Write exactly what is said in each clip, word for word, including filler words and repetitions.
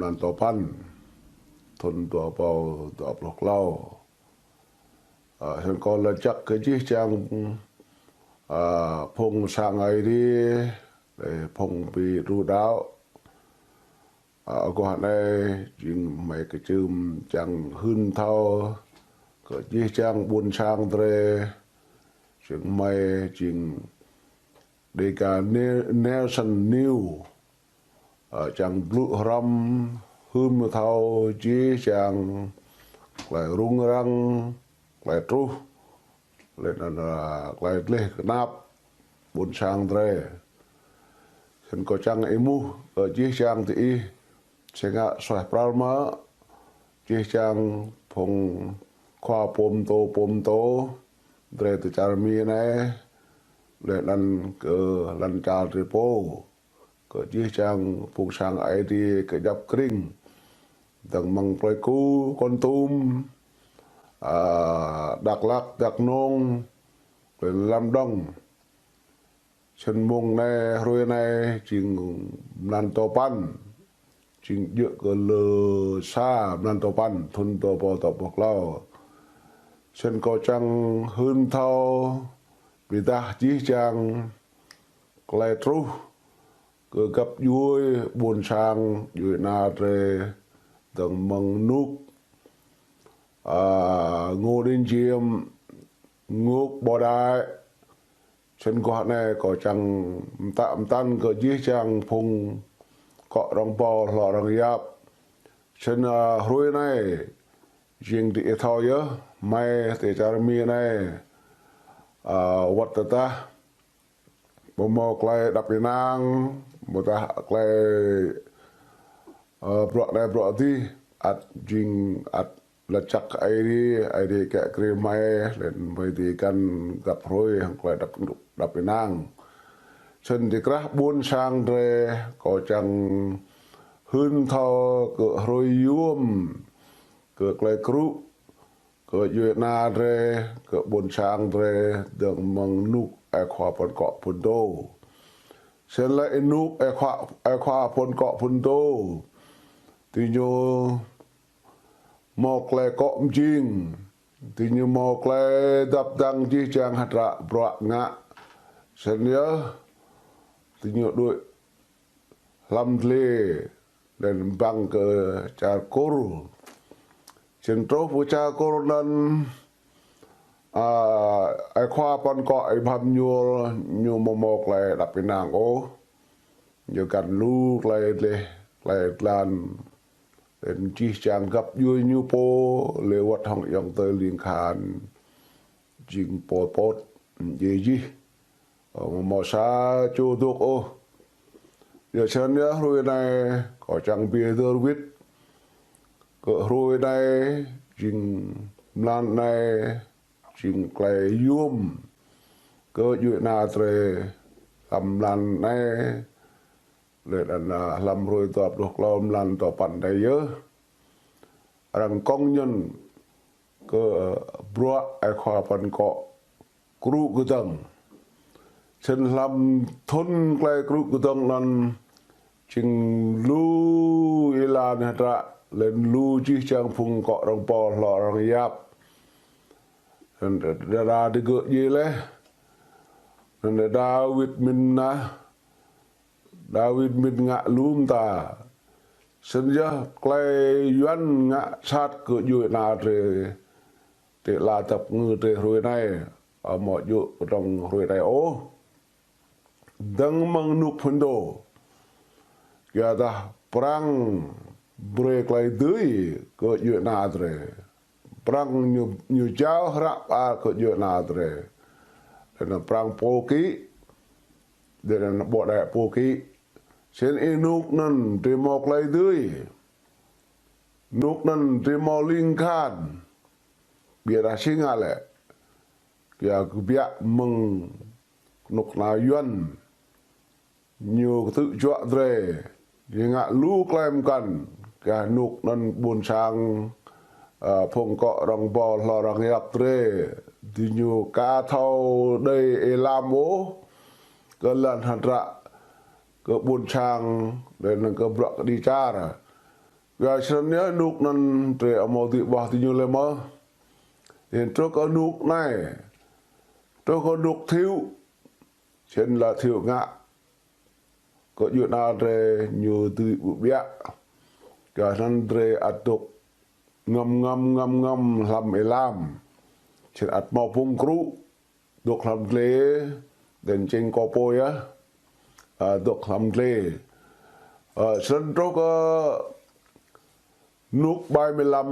mlan tơpăn, thun dua rơbâo dua pluh klâo. Ơ, snăn kâo lač jăk kơ jih jang, ơ, phung sang Aê Diê, lĕ phung ƀing đru đăo. Ơ, aguah anai jing hmei kơčưm čang hưn thâo kơ jih jang ƀuôn sang drei, jing hmei jing Dega Ne-, Nation News, ơ, čang blŭ hrăm hưn mơ̆ thâo jih jang klei rŭng răng, klei truh, lĕ anăn, ơ, klei dleh knap ƀuôn sang drei. Snăn kâo čang êmuh kơ jih jang diih, si ngă suaih pral mơ̆, jih jang phung khua pô mtô pô mtô drei ti čar Mi anai, lĕ anăn kơ lăn čar drei pô, kơ jih jang phung sang Aê Diê kơ djăp krĭng, dơ̆ng mơ̆ng Pleiku, Kon Tum, ơ, Dak Lak, Dak Nông, lĕ Lâm Đồng. Snăn mông anai, hruê anai, jing mlan tơpăn, jing djơ̆ kơ lơ sa mlan tơpăn, thun dua rơbâo dua pluh klâo. Snăn kâo čang hưn thâo, bi dah jih jang klei truh kơ găp djuê ƀuôn sang, djuê ana drei, dơ̆ng mơ̆ng ênuk, ơ, Ngô Đình Diệm, ênuk Bảo Đại, Snăn aguah anai kâo čang mtă mtăn kơ jih jang phung kŏ rŏng ƀâo hlŏ rŏng yap. Snăn, ơ, hruê anai, jing diih thâo yơh, hmei ti čar Mi anai, ơ, wăt tơdah ƀu mâo klei êđăp ênang, ƀôdah klei, ơ, bruă anai bruă adih, ăt jing ăt lač jăk Aê Diê, Aê Diê kiă kriê hmei, lĕ hmei dưi găn găp hruê hŏng klei êđăp, êđăp ênang. Snăn ti krah ƀuôn sang drei, kâo čang hưn thâo kơ hruê yuôm, kơ klei krŭ, kơ djuê ana drei, kơ ƀuôn sang drei, dơ̆ng mơ̆ng ênuk ơi khua păn kŏ phŭn dô. Snăn lĕ ênuk ơi khua, ơi khua păn kŏ phŭn dô, diñu mâo klei kŏ mjing, diñu mâo klei dăp dăng jih jang hdră bruă ngă. Snăn yơh, diñu đuĕ hlăm dliê, lĕ băng kơ čar Kur. Snăn truh pơ čar Kur anăn, ơ, ơi khua păn kŏ Y Bham Nhul, ñu amâo mâo klei êđăp ênang ôh. Ñu găn lu klei dleh, klei dlan. Lĕ jih jang găp djuê ñu pô, lĕ wăt hŏng ayŏng adơi Ling Khan, jing Pol Pot, djiê jih. Ơ, amâo mâo sa čô dôk ôh. Yua snăn yơh hruê anai, kâo čang bi hdơr wĭt kơ hruê anai, jing mlan anai, jing klei yuôm kơ djuê ana drei hlăm mlan anai, lĕ anăn, ơ, hlăm hruê dua pluh klâo mlan tơpăn anai yơh. Arăng kŏng ñăn kơ, ơ, bruă ơi khua păn kŏ krŭ kơdơ̆ng. Snăn hlăm thŭn klei krŭ kơdơ̆ng anăn, jing lu êlan hdră, lĕ lu jih jang phung kŏ rŏng ƀâo hlŏ rŏng yap. Anăn đa đa digơ̆ djiê leh. Anăn đa wĭt mĭn nah, đa wĭt mĭn ngă lu mta. Snăn yơh klei Yuăn ngă sat kơ djuê ana drei, ti ala dăp ngư drei hruê anai, amâo djŏ kơdơ̆ng hruê anai ôh. Dơ̆ng mơ̆ng ênuk phŭn dô. Kyuadah Prăng brei klei dưi kơ djuê ana drei. Prăng ñu, ñu jao hră pơar kơ djuê ana drei. Lĕ anăn Prăng pô kĭ, lĕ anăn ƀô̆ đĕ pô kĭ. Snăn ênuk anăn drei mâo klei dưi. Ênuk anăn drei mâo Ling Khan. Ƀiădah si ngă lĕ. Kyua kbiă mơ̆ng knŭk kna Yuăn. Ñu ktư̆ juă drei, ñu ngă lu klei mkăn, kơ ênuk anăn ƀuôn sang, ơ, phung kŏ rŏng ƀâo hlŏ rŏng yap drei, diñu ka thâo đei êlam ôh, kơ lăn hdră, kơ ƀuôn sang, lĕ anăn kơ bruă kơđi čar. Yua črăn yơh anŭk anŭn drơi amâo dưi ƀuh diñu lĕ mơ̆. Ơ, truh kơ anŭk anai, truh kơ anŭk Thiệu, čen lĕ Thiệu ngă kơ djuai ania drơi ñu dưi ƀu ƀiă. Yua anŭn drơi ăt dŏ ngăm ngăm ngăm ngăm hlăm êlam. Čen ăt hmâo phung krŭ dŏ hlăm glai, đen čeng kơ pô yơh, ơ, dŏ hlăm glai. Ơ, črăn truh kơ anŭk ƀai mlam,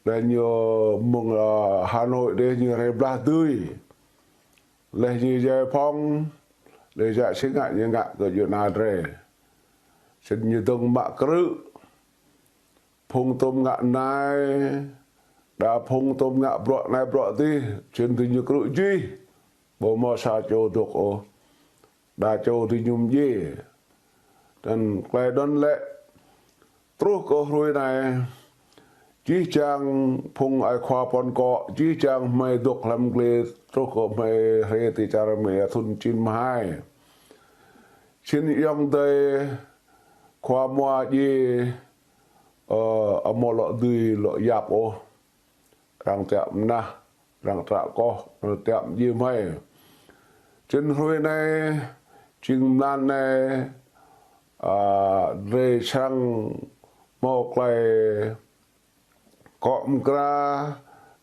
đen ñu mơ̆ng, ơ, Hà Nội đen ñu rai blah dưi. Leh ñu jai phŏng, leh jai sĭt ngă ñu ngă kơ djuai ania drơi. Čen ñu dơ̆ng mă krư̆. Phung tôm ngă anai, đa phung tôm ngă bruă anai bruă adih, čen diñu krư̆ jih. Ƀu hmâo sa čô dŏ ôh. Đa čô diñu mdjiê. Đen tơlơi anŭn lĕ truh kơ hrơi anai. Jih jang phung ơi khua pô kŏ, jih jang hmei dŏ hlăm glai truh kơ hmei rai ti čar Mi thŭn čin mơhai. Čen ayŏng adơi khua mua djiê, ơ, amâo lŏ dưi lŏ yap ôh. Arăng tiăp mnah, arăng tră koh, arăng tiăp mdjiê hmei. Čen hrơi anai, jing mlan anai, ơ, drơi srăng hmâo tơlơi kŏ mkra,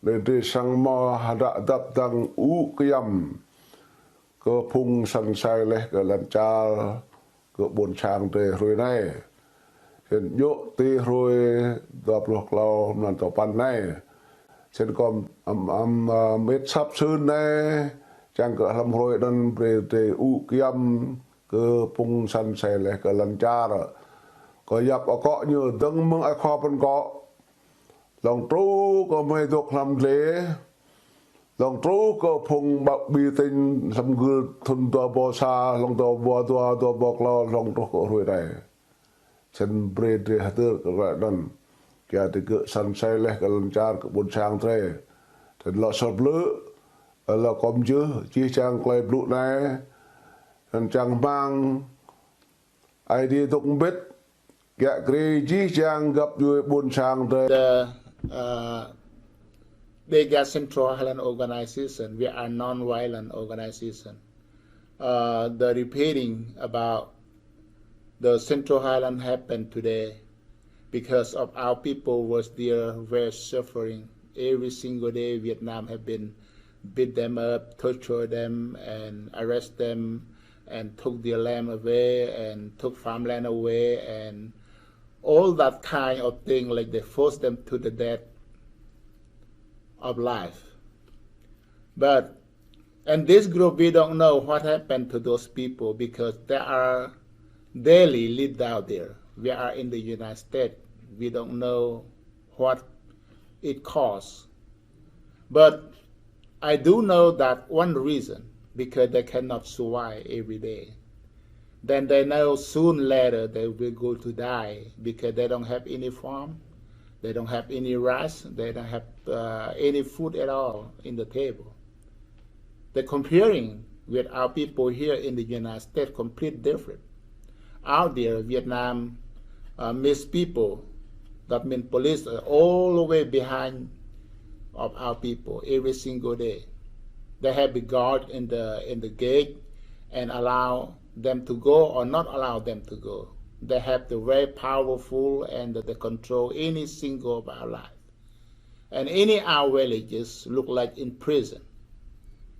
leh drơi srăng hmâo hơdră dăp dăng ŭ kyăm kơ phung săn asei leh kơ lŏn čar, kơ ƀôn sang drơi hrơi anai. Čen djŏ ti hrơi dua pluh klâo mlan tơpăn anai. Čen kơ ăm, ăm, ăm, mĭt săp sưn anai, čang kơ hlăm hrơi anŭn brơi drơi ŭ kyăm kơ phung săn asei leh kơ lŏn čar. Kơ yap akŏ ñu dơ̆ng mơ̆ng ơi khua pô kŏ. Lŏng truh kơ hmei dŏ hlăm glai. Lŏng truh kơ phung ƀă ƀing tĭng hlăm gưl thŭn dua ƀâo sa, hlŏng dua ƀâo dua, dua ƀâo klâo, lŏng truh kơ hrơi anai. Čen brơi drơi hơdơr kơ tơlơi anŭn. Kiăng kơ săn asei leh kơ lŏn čar kơ ƀôn sang drơi. Čen lŏ sơr blư̆, lŏ kŏm jưh, jih jang tơlơi blŭ anai. Čen čang hmang, Aê Diê dŏ mbĭt, kiăng kơ jih jang găp djuai ƀôn sang drơi. The, uh, Dega Central Highland Organization, we are non-violent organization. Uh, the repeating about the Central Highland happened today because of our people was there were suffering. Every single day, Vietnam have been beat them up, torture them, and arrest them, and took their land away, and took farmland away, and all that kind of thing, like, they force them to the death of life. But, and this group, we don't know what happened to those people because they are daily lived out there. We are in the United States. We don't know what it costs. But I do know that one reason, because they cannot survive every day. Then they know soon later they will go to die because they don't have any farm, they don't have any rice, they don't have, uh, any food at all in the table. The comparing with our people here in the United States, complete different. Out there, Vietnam, uh, miss people. That means police are all the way behind of our people every single day. They have the guard in the, in the gate and allow them to go or not allow them to go. They have the very powerful and the control any single of our life. And any our villages look like in prison.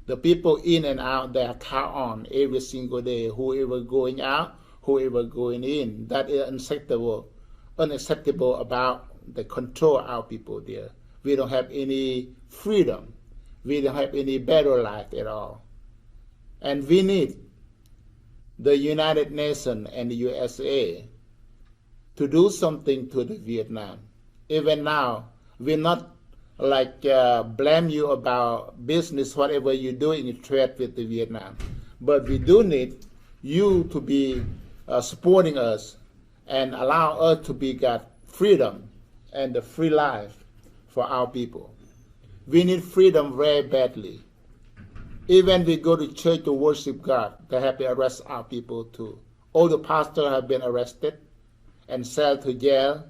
The people in and out, they are count on every single day, whoever going out, whoever going in. That is unacceptable, unacceptable about the control our people there. We don't have any freedom. We don't have any better life at all. And we need the United Nations and the U S A to do something to the Vietnam. Even now, we're not, like, uh, blame you about business, whatever you do in trade with the Vietnam. But we do need you to be, uh, supporting us and allow us to be got freedom and the free life for our people. We need freedom very badly. Even we go to church to worship God, they have to arrest our people too. All the pastors have been arrested and sent to jail.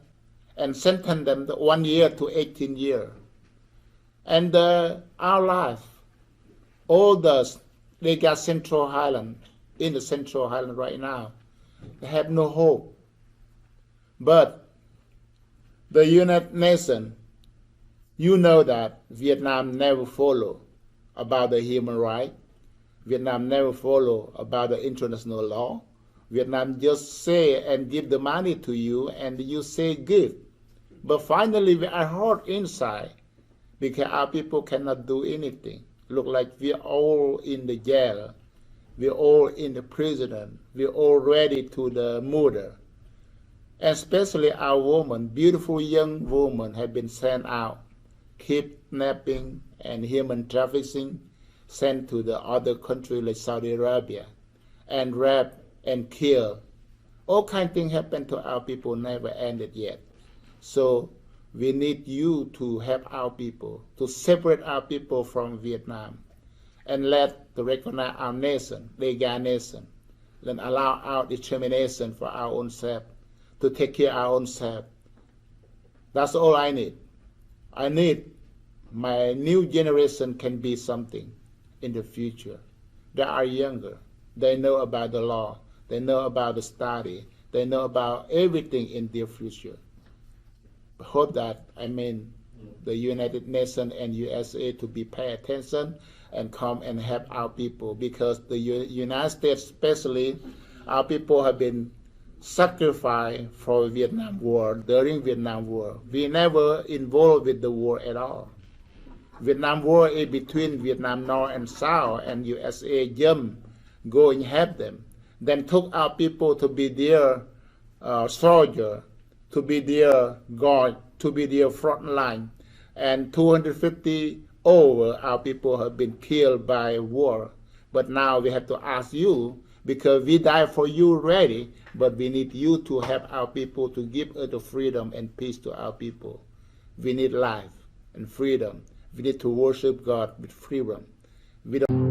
and sentence them to one year to eighteen years. And uh, our life, all the Degas Central Highland, in the Central Highland right now, they have no hope. But the United Nations, you know that Vietnam never follow about the human right. Vietnam never follow about the international law. Vietnam just say and give the money to you and you say give. But finally, we are hurt inside because our people cannot do anything. Look like we are all in the jail. We are all in the prison. We are all ready to the murder. And especially our women, beautiful young women have been sent out, kidnapping and human trafficking, sent to the other country like Saudi Arabia, and rape and kill. All kind of things happen to our people, never ended yet. So we need you to help our people, to separate our people from Vietnam, and let to recognize our nation, Degas nation, and allow our determination for our own self, to take care our own self. That's all I need. I need my new generation can be something in the future. They are younger. They know about the law. They know about the study. They know about everything in their future. Hope that, I mean, the United Nations and U S A to be pay attention and come and help our people, because the U- United States especially, our people have been sacrificed for Vietnam War, during Vietnam War. We never involved with the war at all. Vietnam War is between Vietnam North and South, and U S A jump, go and help them. Then took our people to be their uh, soldier, to be their guard, to be their front line. And two hundred fifty over our people have been killed by war. But now we have to ask you, because we die for you already, but we need you to help our people to give us the freedom and peace to our people. We need life and freedom. We need to worship God with freedom. We don't